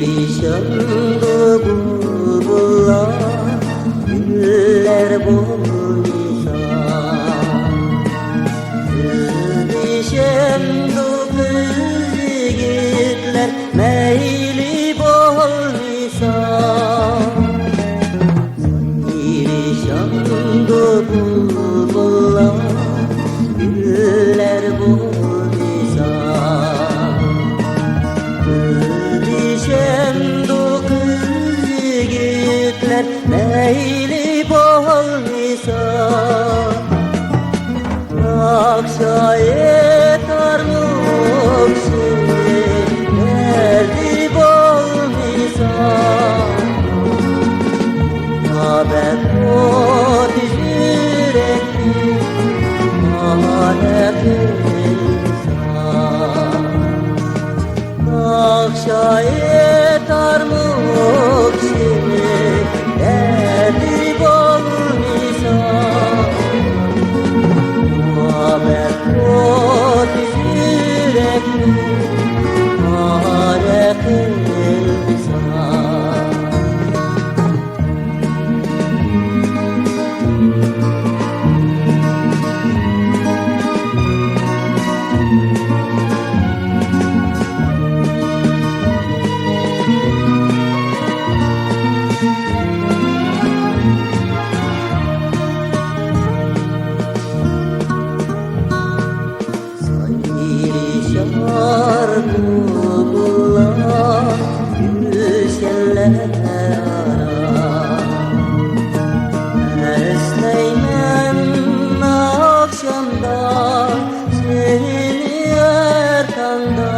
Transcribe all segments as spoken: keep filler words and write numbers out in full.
سايرىشامدۇ بۇلبۇللار، گۈللەر بولمىسا؟ سىزدىشەمدۇ قىز-يىگىتلەر، مەيلى بولمىسا؟ سايرىشامدۇ بۇلبۇللار، گۈللەر بولمىسا؟ سىزدىشەمدۇ قىز-يىگىتلەر، مەيلى بولمىسا؟ ناخشا ئېيتارمۇ كىشى، دەردى بولمىسا؟ مۇھەببەت ئوتى يۈرەكنى ئاۋارە قىلسا؟ ناخشا ئېيتارمۇ كىشى، دەردى بولمىسا؟ مۇھەببەت ئوتى يۈرەكنى ئاۋارە قىلسا؟ سايرىشار بۇلبۇللار گۈلشەنلەر ئارا. ئەسلەيمەن ئاخشامدا سېنى ھەر تاڭدا.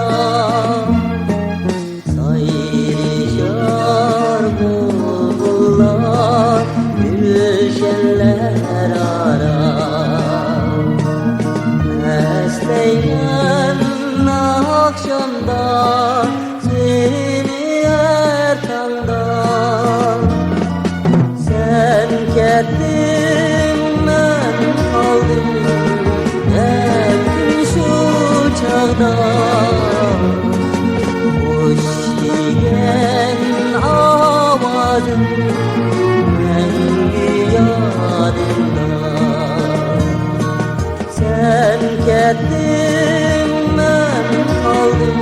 سايرىشار بۇلبۇللار گۈلشەنلەر ئارا. ئەسلەيمەن ئاخشامدا سېنى ھەر تاڭدا. سەن كەتتىڭ، مەن قالدىم يەتتىم شۇ چاغدا. خوش دېگەن ئاۋازىڭ مەڭگۈ يادىمدا. سەن كەتتىڭ، مەن قالدىم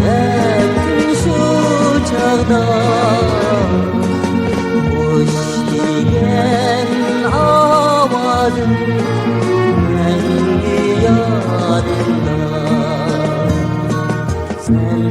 يەتتىم شۇ چاغدا. خوش دېگەن ئاۋازىڭ مەڭگۈ يادىمدا. سەن